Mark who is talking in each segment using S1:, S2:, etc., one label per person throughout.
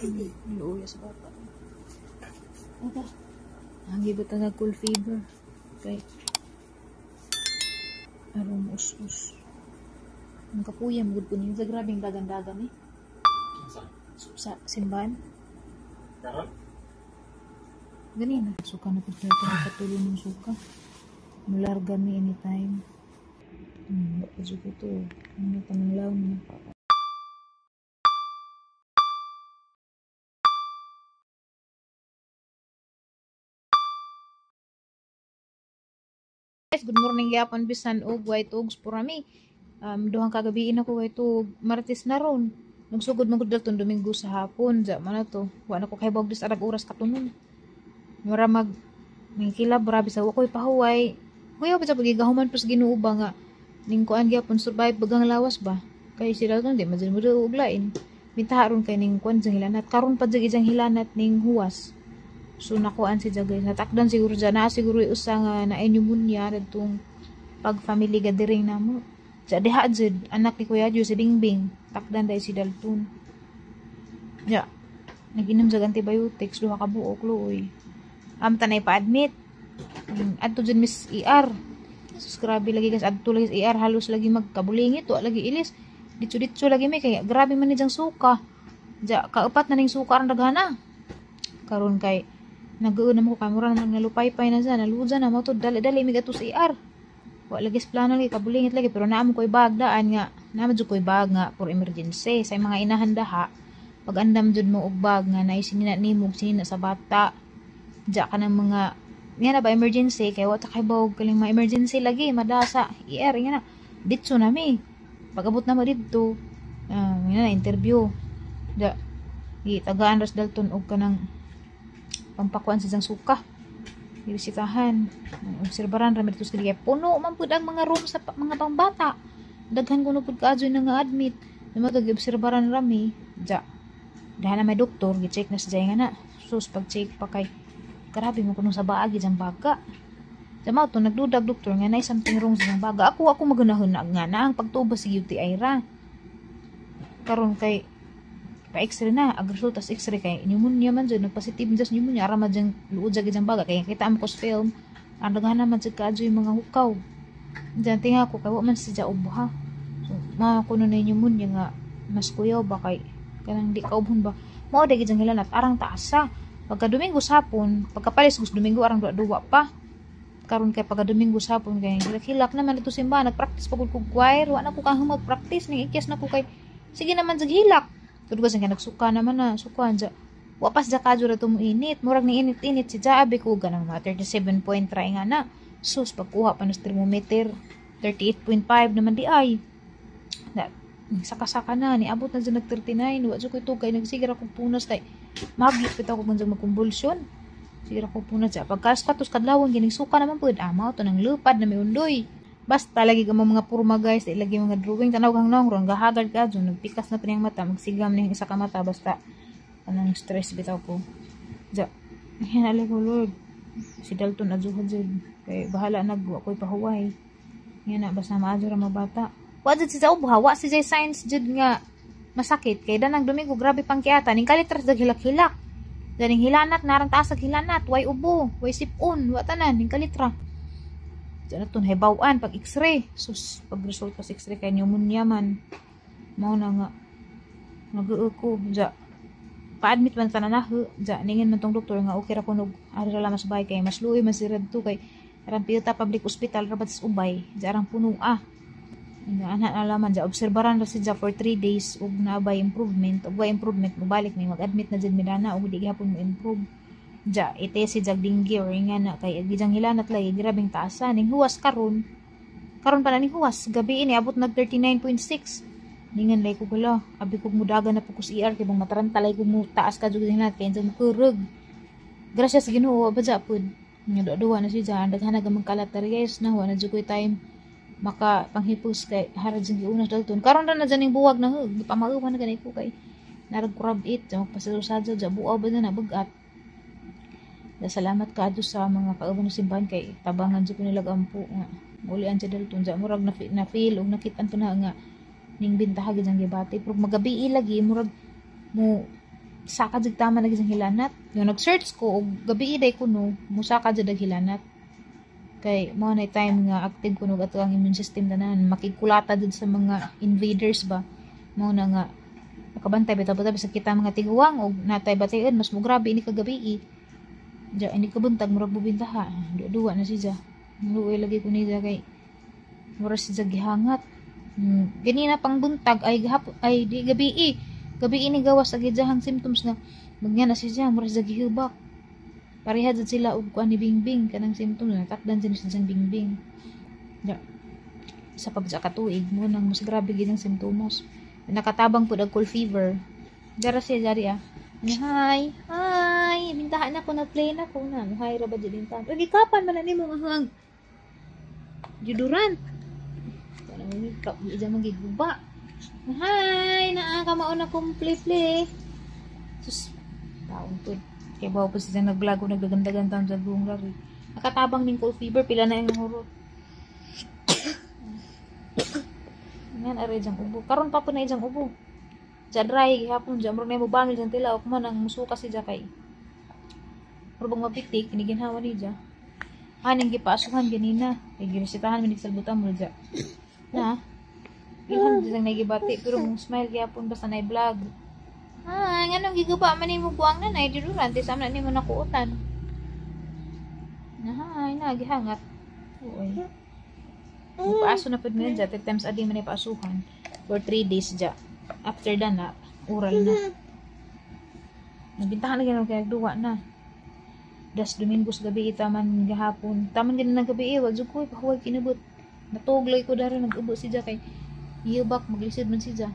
S1: Luya sa bata. Ata. Ang gibot ang cool fever. Kay aron us-us. Ang kapuya mo gud po niyo sa grabeng dagan-dagan eh.
S2: Sa?
S1: Sa simbahan.
S2: Karon?
S1: Ganina. Suka na po tayo patuloy ng suka. Mularga mi anytime. Medyo ko to. Ano tanong lang na. Guys, good morning gyapon bisan og white og purami. Duhang kagabiin ako white og Martes na ron. Nagsugod man gud dalton Domingo sa hapon, ja man na to. Wa na ko kahibawog dis arag oras katunon. Mura mag ningkilab grabe sa wa koy pahuway. Kuya pa sa pagigahuman pas Ginoo ba nga ning kuan gyapon survive bagang lawas ba. Kay sila don di man mo og lain. Bintaha ron kay ning kuan sa hilanat karon pa jud ijang hilanat ning huwas. So nakuan si Jagay. Natakdan siguro dyan. Naa siguro usa nga na pneumonia adtong pag family gathering namo. Sa diha jud anak ni Kuya Ju si Bingbing. Takdan dai si Dalton. Ya. Naginom sa antibiotics duha ka buok luoy. Am tanay pa-admit. Adto jud Miss ER. Sus grabe lagi guys, adto lagi sa ER halos lagi magkabulingit, wa lagi ilis. Ditso-ditso lagi may kay grabe man ni jang suka. Ja kaupat na ning suka ang daghana. Karon kay nag-uon naman ko kay mura naman nalupay-pay na siya, naluja na mo to dali-dali mig ato sa ER. Wa lagi sa plano lagi kabulingit lagi pero naa mo koy bag daan nga, naa mo jud koy bag nga for emergency sa mga inahan daha. Pag andam jud mo og bag nga naay sinina nimo ug sinina sa bata. Ja ka ng mga nga na ba emergency kay wa ta kay bawog kaling mga emergency lagi madasa ER nga na. Ditso na mi. Pag-abot na mo didto, nga na interview. Ja gitagaan ras Dalton og kanang pampakuan sa isang suka. Ibisitahan. Obserbaran ra dito sa kay puno man pud ang mga room sa mga pangbata. Daghan kuno pud kaadyo na nga admit. Namo to giobserbaran rami. Ja. Dahan na may doktor, gi-check na sa nga na. Sus pag-check pa kay grabe mo kuno sa baagi jang baga. Sa mao to nagdudag doktor nga nay something wrong sa baga. Ako ako magunahon na nga na ang pagtubos sa UTI ra. Karon kay pa-x-ray na, ang resulta sa x-ray kay pneumonia man jud, nagpositive jud sa pneumonia, ara man jang luod jud jang baga kay kita mo ko sa film, ang daghan naman jud kaadyo yung mga hukaw. Diyan tinga ko kay wa man siya ubo ha. So mga kuno na pneumonia nga mas kuyaw ba kay kanang di kaubhon ba. Mao dagi jang hilanat arang taas sa pagka Domingo sa hapon, pagkapalis gus Domingo arang duwa-duwa pa. Karon kay pagka Domingo sa hapon kay hilak-hilak naman dito simbahan, nagpractice pa gud kog choir, wa na ko kahang magpractice ning ikyas na ko kay sige naman jag hilak. Tudto kasi nga nagsuka naman na, suka dya. Wapas dya kadyo ra tumuinit. Murag ni init-init si dya, abi ko ganang mga 37.3 nga na. Sus, pagkuha pa ng thermometer, 38.5 naman di ay. Na, saka-saka na, niabot na dyan nag 39. Wa dyan ko ito, kay nagsigira kong punas tay. Magit pita ko kung dyan magkumbulsyon. Sigira kong punas dya. Pagkas katos kadlawon, gining suka naman po. Amaw to ng lupad na may undoy. Basta lagi ka mga purma guys, di lagi mga drawing tanaw kang nongron, gahagad ka dyan, nagpikas na pa niyang mata, magsigam niyang isa ka mata, basta anong stress bitaw ko. Ja, hinalay ko Lord, si Dalton adjuha dyan, kay bahala nagwa ko'y pahuway. Yan na, basta maadyo ra mga bata. Wa dyan si Zao, wa si Jay signs dyan nga masakit, kay danang Domingo, grabe pang kiata, ning kalitras dag hilak-hilak. Daning hilanat, narang taas ag hilanat, way ubo, way sipon, wa tanan, ning kalitra. Diyan na hibawan pag x-ray. Sus, pag result sa x-ray kay pneumonia man. Mao na nga nag-uo ko. Ja, pa-admit man tanan na. Ja, ningin man tong doktor nga okay ra kunog ari ra mas bay kay mas luoy man si Redto kay aran piyota public hospital ra sa Ubay. Ja arang puno ah. Nga ana na laman ja obserbaran ra siya for 3 days ug naabay improvement. Ug way improvement mobalik may mag-admit na jud midana ug di gihapon mo improve. Ja, ite si jag dinggi or nga na kay gijang hilanat lagi grabeng taasa ning huwas karon. Karon pa na ning huwas gabi ini abot nag 39.6. Ningan lay ko gala, abi ko mudagan na po ko sa ER kay bang mataranta lay ko mo taas ka jud hilanat kay mo kurog. Gracias sa Ginoo ba ja pud. Nga duwa na siya dyan, daghan na gamang kalat guys na wa na jud koy time maka panghipos kay harad jud giunas dalton. Karon ra na dyan ning buwag na gipamauwan na gani ko kay narag kurab it, magpasadyo ja buaw ba na bugat. Salamat kaadto sa mga kauban ng simbahan kay tabangan jud ko nila ampo nga mulian sa Dalton ja murag na feel og nakit-an to na nga ning bintaha gid ang gibati pero magabi lagi murag mo Saka jud tama na gyud hilanat. Yung nag-search ko og gabi day kuno, musaka jud ang hilanat. Kay mao na time nga active kuno ato ang immune system tanan, makigkulata jud sa mga invaders ba. Mao na nga nakabantay bitaw bitaw bisag kita mga tiguang og natay batayon, mas mo grabe ini kagabi. Ja ini kabuntag murag bubintaha. Duwa na siya. Luoy lagi ko niya kay mura siya gihangat. Ganina pang buntag ay gahap ay di gabi. Gabi ini gawas ag ijahang symptoms nga magnya na siya mura siya gihubak. Pareha jud sila og kuan ni Bingbing kanang symptoms na takdan jud siya Bingbing. Ja. Isa pa ba ka tuig mo nang mas grabe gid ang symptoms. Nakatabang pud og cold fever. Dara siya jari ah. Hi, hi. Bintahan ako na play na ko na. Hi ra ba jud intan. Uy, gikapan man na nimo nga hang. Juduran. Wala mo makeup, di dyan magiguba. Hi, naa ka mao na kong play play. Sus, taon to. Kaya bawa po siya nag-vlog ko nagdagandagan taon sa buong lari. Nakatabang ning cold fever, pila na yung hurot. Ngan are jang ubo. Karon pa po na ijang ubo. Diyan dry gihapon diyan murag na mo bangil jang tilaok man ang musuka si kay. Murag bang mapitik ini ginhawa ni ja. Aning gipaasuhan ganina. Kay giresetahan mi salbutamol ja. Na. Ilhan jud ang nagibati pero mong smile gihapon basta na vlog. Ah, nganong giguba man nimo buang nanay diduran ti sa man nimo nakuotan. Na hay na gihangat. Uy. Paaso na pud mi ja, 3 times a day man paasuhan for 3 days ja. After that na oral na. Nabintahan na gyud kay duwa na. Das Domingos gabi taman gahapon. Taman gid na gabi wa jud ko pahuway kinabot. Natuglay ko dara nag-ubo si ja kay hiyubak maglisod man si ja.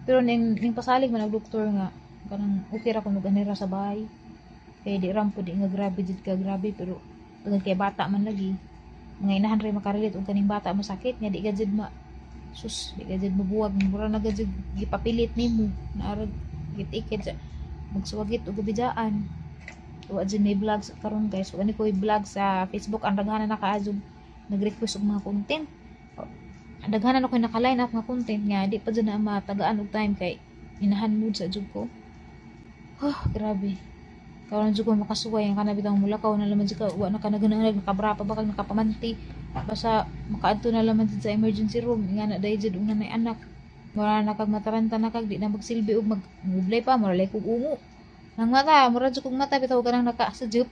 S1: Pero ning pasalig man ang doktor nga kanang okay ra kuno ganira sa bahay. Kay di ram pud di nga grabe jud ka grabe pero tungod kay bata man lagi. Mga inahan ray makarelate og kaning bata masakit nga di ka jud ma sus di ka jud mabuwag mura na jud gipapilit nimo naarag gitikit sa magsuwagit og gabidaan. Wa jud may vlogs karon guys, wa ni ko vlog sa Facebook ang daghanan na kaadyo nag-request og mga content. Ang daghanan ako naka-line up nga content nga di pa jud na matagaan og time kay inahan mood sa jud ko. Oh, grabe. Karon jud ko makasuway ang kanabitang mulakaw na laman jud ka wa na ka naganang nakabra pa ba kag nakapamanti basta makaadto na laman jud sa emergency room nga na dai jud una nay anak mura na kag mataranta na kag di na magsilbi og magmublay pa mura lay kog ungo nang mata mura jud kog mata bitaw kanang naka sa jeep.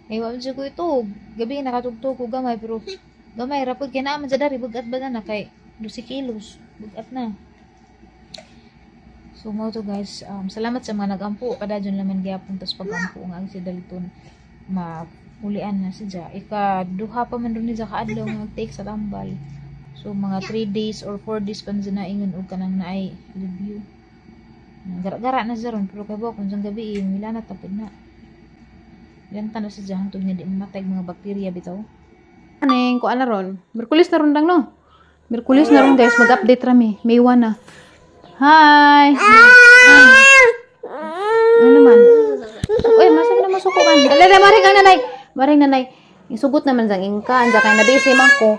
S1: Ay wa jud ko ito gabi nakatugtog ko gamay pero gamay ra pud kay naa man jud dari bugat ba na kay 12 kilos bugat na. So mo to guys, salamat sa mga nagampo padayon laman gyapon tas pagampo nga ang si Dalton maulian na si Ja. Ika duha pa man ron ni Ja kaadlaw nga take sa tambal. So mga 3 days or 4 days pa na ingon og kanang naay review. Gara-gara na siya ron pero kay kung sang gabi milana tapod na. Ganta na si Ja hangtod nga di mamatay mga bakterya bitaw. Aning kuan na ron. Miyerkules na ron dang no. Miyerkules na ron guys, mag-update ra mi. May 1 na. Hi! Ano naman? Uy, masam na masuko man. Alala, maring ang nanay. Maring nanay. Isugot naman sang ingka. Andiyan kay nabisi man ko.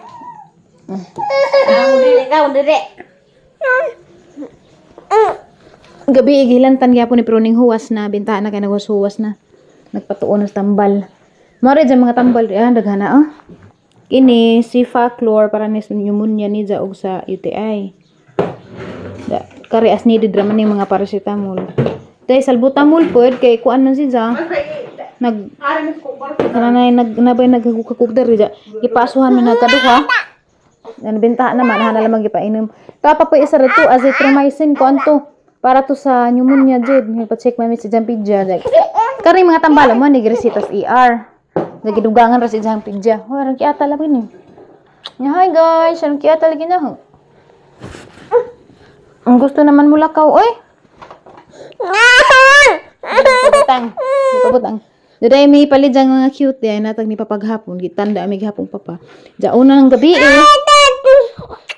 S1: Gabi, igilantan gyapon ni pero ning huwas na. Bintahan na kay naghuwas na. Nagpatuon na sa tambal. Mare dyan mga tambal. Ah, daghana oh. Kini, Cefaclor para ni pneumonia ni ja og sa UTI. Kari as needed raman ni mga paracetamol. Tay salbutamol pod kay kuan man si ja. Nag kananay nag nabay naghagukakuk diri ja. Gipasuhan man nagkaduha. Yan benta naman hana lamang gipainom. Tapa pa isa ra to azithromycin kuan to para to sa pneumonia jud. Pa-check man si jang pidya. Kari mga tambalo mo ni resitas ER. Nagidugangan ra si jang pidya. Hoy rang kiata lagi ni. Hi guys, rang kiata lagi na ho. Ang gusto naman mulakaw, oy. Pabutang. Pabutang. Daday may palit dyan mga cute di natag ni papaghapon gitanda mi gihapon papa. Ja unang gabi eh.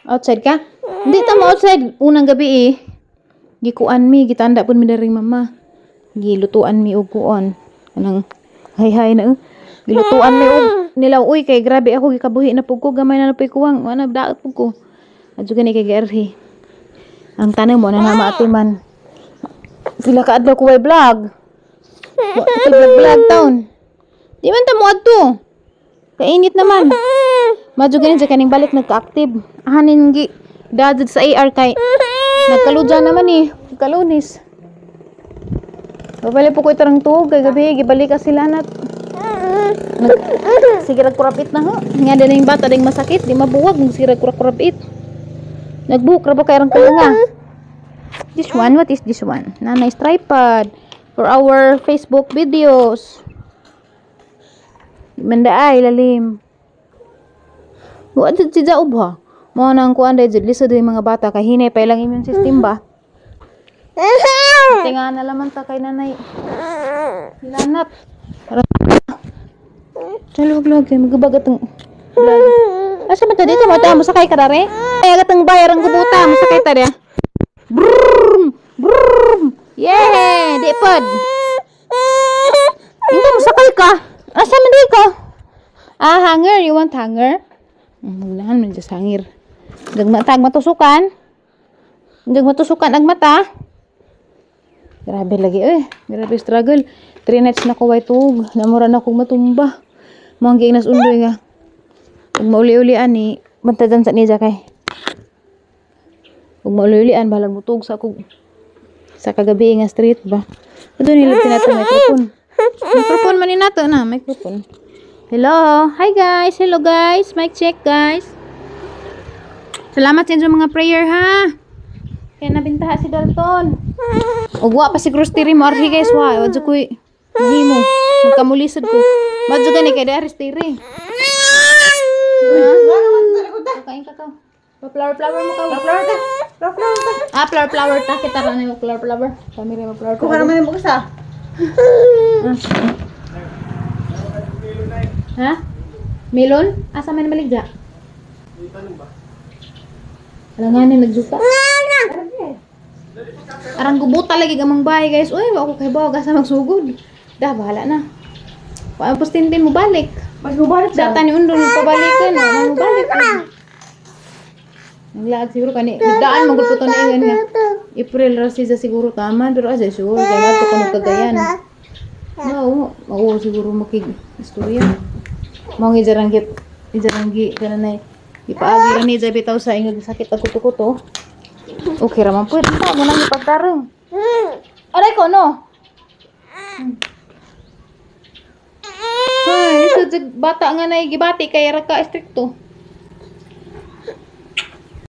S1: Outside ka? Hindi ta mo outside unang gabi eh. Gikuan mi gitanda pud mi daring mama. Gilutuan mi og kuon. Anang hay-hay na. Gilutuan mi og nilaw uy kay grabe ako gikabuhi na pud ko gamay na napoy kuwang ana daot pud ko. Adyo gani kay giarhi. Ang tanong mo na maatiman. Pila ka adlaw ko way vlog. Wa ta vlog vlog taon. Di man ta mo adto. Kainit naman. Madyo ganin sa kaning balik nagka-active. Ahanin gi dadad sa AR kay nagkaludya naman eh. Nagkalunis. Babalik po ko itarang tuog kay gabi gibalik ka sila nat. Sige rag kurapit na ho. Nga din yung bata ding masakit, di mabuwag sige rag kurapit. Nagbuhok ra ba kay rang kalunga? This one, what is this one? Nanay's tripod for our Facebook videos. Manda ay lalim. Wa jud si Jaob ha. Mao nang kuan dai jud lisod yung mga bata kay hinay pa ilang immune system ba. Tinga na laman ta kay nanay. Hilanat. Chalo vlog kay magabagat ang vlog. Asa man ta dito mo ta mosakay ka dare? Ay agatang bayar ang kubuta mosakay ta dia. Brrrm! Brrrm! Yeah! Di pod. Hindi mosakay ka. Asa man di ka? Ah, hanger. You want hanger? Maglahan man dyan sa hanger. Dag matusukan. Dag matusukan ang mata. Grabe lagi eh. Grabe struggle. 3 nights na ko way tuog. Namura na akong matumba. Mga giingnas undoy nga. Ug mauli-ulian ni bantadan sa niya kay. Ug mauli-ulian bahalag mutug sa akong sa kagabi nga street ba. Ito nila tinato microphone. Microphone man ni nato na, microphone. Hello. Hi guys. Hello guys. Mic check, guys. Salamat sa inyong mga prayer ha. Kaya nabintaha si Dalton. Ug wa pa si Krustiri mo arhi guys wa. Wa jud koy mahimo. Magkamulisod ko. Madyo gani kay dari stiri. Kain ka ka. Pa flower flower mo ka.
S3: Flower ta. Flower flower ta.
S1: Ah, flower flower ta kita ra na flower flower. Kami rin mo flower
S3: Kuha
S1: flower.
S3: naman yung bukas ah.
S1: Ha? Melon? Asa man maligja? Alanganin nagjuta. Arang gubuta lagi gamang bahay guys. Uy, wa ko kay bawa sa magsugod. Dah bahala na. Wa ang postintin mo balik.
S3: Mas mubarak
S1: Data ni Undol pabalikan, no? Mo balik. Naglaag siguro kani. Nagdaan man gud po to ni ingon nga. April ra siya siguro tama pero asa siguro kay ngadto ko Cagayan. No, oo siguro makig istorya. Mao nga jarang git ijarang gi kananay. Ipaagi ra ni jay bitaw sa ingag sakit ag kuto-kuto. Okay ra man pud. Ta mo nang ipagtarong. Aray ko no. Ay, so bata nga nay gibati kay ra ka stricto.